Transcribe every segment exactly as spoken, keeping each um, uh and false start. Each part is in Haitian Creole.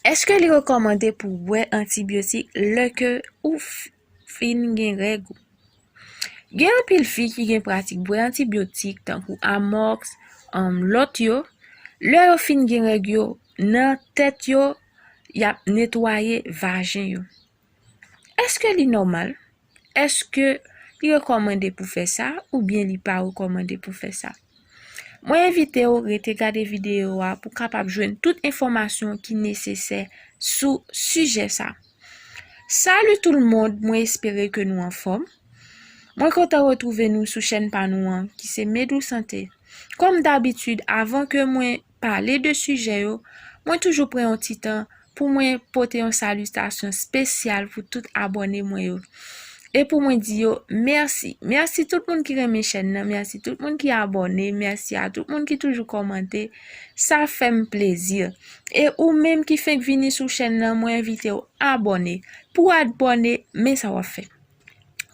Èske li rekòmande pou w bwè antibyotik lè ke ou f- fin gen règ ou? Gen anpil fi ki gen pratik bwè antibyotik tankou Amox, um, lòt yo. Lè yo fin gen règ yo, nan tèt yo, y ap netwaye vajen yo. Èske li nòmal? Èske li rekòmande pou fè sa oubyen li pa rekòmande pou fè sa? Mwen envite w rete gade videyo a pou w kapab jwenn tout enfòmasyon ki nesesè sou sijè sa. Salut tout le monde, mwen espere ke nou anfòm. Mwen kontan retwouve nou sou chèn pa nou an ki se Medou Sante. Kòm dabitid, avan ke mwen pale de sijè yo, mwen toujou pran yon ti tan pou mwen pote yon salitasyon espesyal pou tout abòne mwen yo. E pou mwen di yo mèsi. Mèsi tout moun ki renmen chèn nan, mèsi tout moun ki abòne, mèsi a tout moun ki toujou kòmante. Sa fè m plezi. E ou menm ki fenk vini sou chèn nan, mwen envite w abòne. Pou w abòne, men sa w ap fè.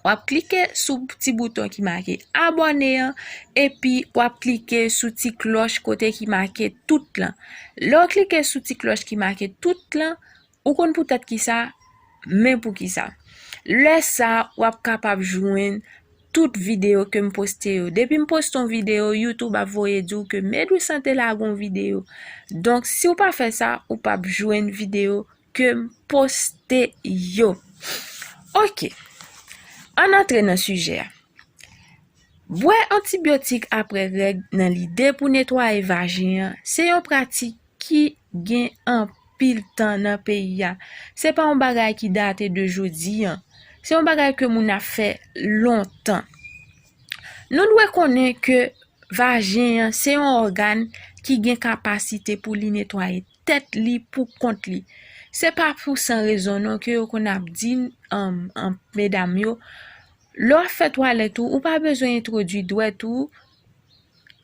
W ap klike sou ti bouton ki make abòne an, epi w ap klike sou ti klòch kote ki make tout lan. Lè w klike sou ti klòch ki make tout lan, ou konn poutèt ki sa, men pou ki sa. Lè sa, w ap kapab jwenn tout videyo ke m poste yo. Depi m poste yon videyo, YouTube ap voye di w ke Medou Sante lage yon videyo. Donk, si w pa fè sa, ou p ap jwenn videyo ke m poste yo. Ok. Ann antre nan sijè a. Bwè antibyotik apre règ nan lide pou netwaye vajen an, se yon pratik ki gen anpil tan nan peyi a. Se pa yon bagay ki date de jodi an. Se yon bagay ke moun ap fè lontan. Nou dwe konnen ke vajen an se yon ògàn ki gen kapasite pou li netwaye tèt li pou kont li. Se pa pou san rezon non ke yo konn ap di, um, um, medam yo, lè w ap fè twalèt ou, ou pa bezwen entwodui dwèt ou,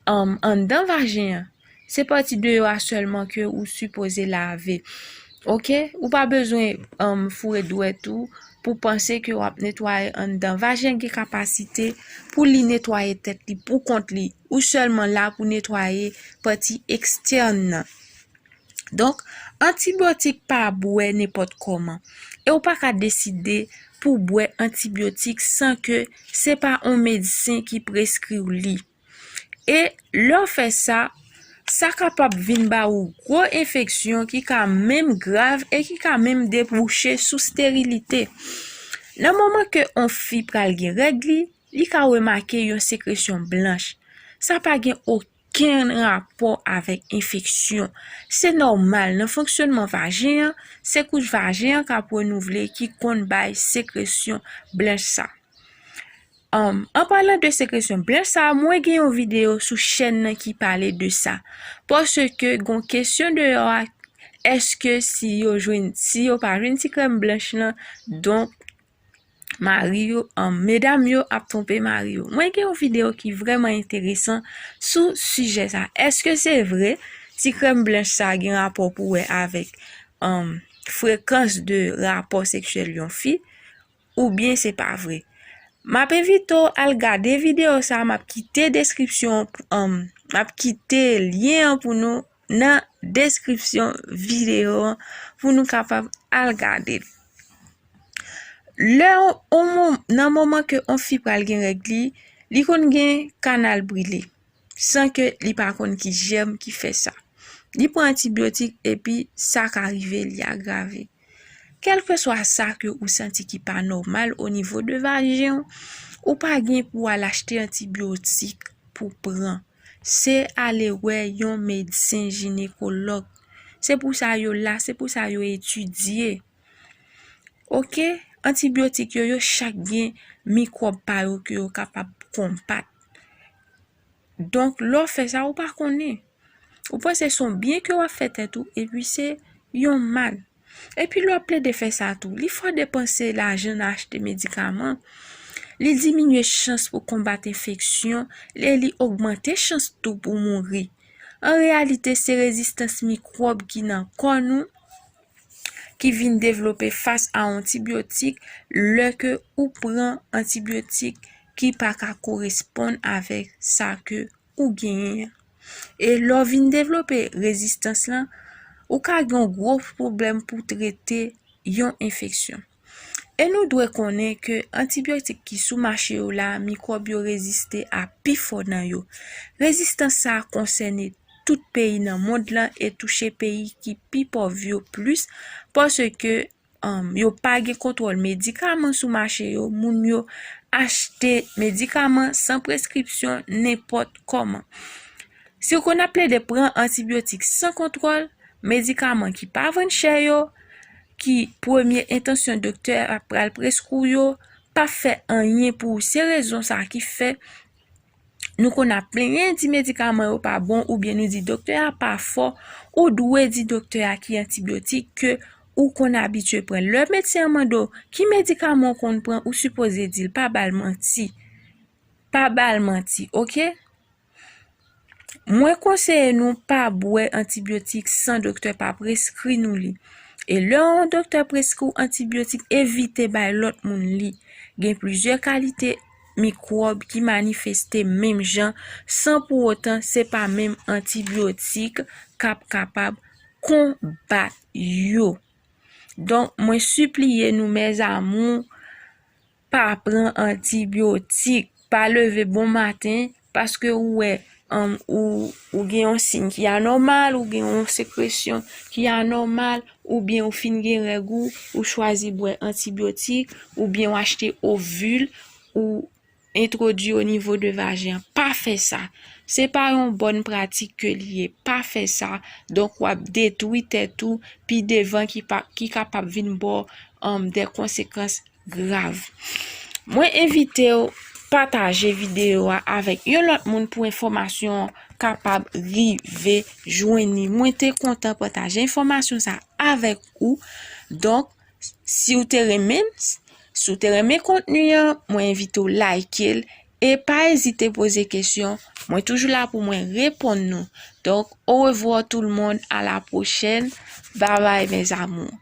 um, anndan vajen an. Se pati deyò a sèlman ke ou sipoze lave. Ok? Ou pa bezwen, um, foure dwèt ou pou panse ke w ap netwaye anndan. Vajen gen kapasite pou li netwaye tèt li pou kont li. Ou sèlman la pou netwaye pati ekstèn nan. Donk, antibyotik pa bwè nenpòt kòman. E w pa ka deside pou bwè antibyotik san ke se pa yon medsen ki preskri w li. E lè w fè sa, sa kapab vin ba ou gwo enfeksyon ki ka menm grav e ki ka menm debouche sou sterilite. Nan moman ke yon fi pral gen règ li, li ka remake yon sekresyon blanch. Sa pa gen okenn rapò avèk enfeksyon. Se nòmal, nan fonksyònman vajen an, se kouch vajen an k ap renouvle ki konn bay sekresyon blanch sa. Um, an palan de sekresyon blanch sa, mwen gen yon videyo sou chèn nan ki pale de sa. Paske gon kesyon deyò a, èske si yo jwenn, si yo pa jwenn ti krèm blanch lan, donk mari yo, um, medam yo ap twonpe mari yo. Mwen gen yon videyo ki vrèman enteresan sou sijè sa. Èske se vre ti krèm blanch sa gen rapò pou wè avèk, um, frekans de rapò seksyèl yon fi? Oubyen se pa vre? M ap envite w al gade videyo sa, m ap kite deskripsyon, um, m ap kite lyen an pou nou nan deskripsyon videyo an pou nou kapab al gade l. Lè on, on mom- nan moman ke on fi pral gen règ li, li konn gen kanal brile, san ke li pa konn ki jèm ki fè sa. Li pran antibyotik epi sa ka rive li agrave. Kèlkeswa sa ke ou santi ki pa nòmal o nivo de vajen w, ou pa gen pou al achte antibyotik pou pran. Se ale wè yon medsen jinekològ. Se pou sa yo la, se pou sa yo etidye. Ok? Antibyotik yo, yo chak gen mikwòb pa yo ke yo kapab konbat. Donk, lè w fè sa, ou pa konnen. Ou panse se yon byen ke w ap fè tèt ou, epi se yon mal. Epi lè w ap plede fè sa tou, li fè w depanse lajan nan achte medikaman. Li diminye chans pou konbat enfeksyon, e li ogmante chans tou pou mouri. An reyalite, se rezistans mikwòb ki nan kò nou ki vin devlope fas a antibyotik lè ke ou pran antibyotik ki pa ka koresponn avèk sa ke ou genyen an. E lè w vin devlope rezistans lan, Ou ka gen yon gwo pwoblèm pou trete yon enfeksyon. E nou dwe konnen ke antibyotik ki sou mache yo la, mikwòb yo reziste a pi fò nan yo. Rezistans sa a konsène tout peyi nan mond lan e touche peyi ki pi pòv yo plis, paske, um, yo pa gen kontwòl medikaman sou mache yo, moun yo achte medikaman san preskripsyon nenpòt kòman. Si w konn ap plede pran antibyotik san kontwòl, medikaman ki pa vann chè yo, ki premye entansyon doktè a pral preskri w yo, p ap fè anyen pou ou. Se rezon sa a ki fè nou konn ap plenyen, di medikaman yo pa bon, oubyen nou di doktè a pa fò. Ou dwe di doktè a ki antibyotik ke ou konn abitye pran. Lè medsen an mande w ki medikaman w konn pran, ou sipoze di l, pa ba l manti. Pa ba l manti, oke? Mwen konseye nou pa bwè antibyotik san doktè pa preskri nou li. E lè yon doktè preskri w antibyotik, evite bay lòt moun li. Gen plizyè kalite mikwòb ki manifeste menm jan, san pou otan se pa menm antibyotik k ap kapab konbat yo. Donk, mwen sipliye nou, mes amours, pa pran antibyotik, pa leve bon maten, paske ou wè, um, ou, ou gen yon siy ki anòmal, ou gen yon sekresyon ki anòmal, oubyen ou fin gen règ ou, ou chwazi bwè antibyotik, oubyen ou achte ovil, ou entwodui o nivo de vajen an. Pa fè sa. Se pa yon bòn pratik ke li ye. Pa fè sa. Donk, w ap detwi tèt ou pi devan ki pa, ki kapab vin ba w, um, de konsekans grav. Mwen envite w pataje videyo a avèk yon lòt moun pou enfòmasyon an kapab rive jwenn li. Mwen te kontan pataje enfòmasyon sa avèk ou. Donk, si w te renmen, si w te renmen kontni an, mwen envite w like l e pa ezite poze kesyon. Mwen toujou la pou mwen reponn nou. Donk, au revoir tout le monde, à la prochaine. Bye bye, mes amours.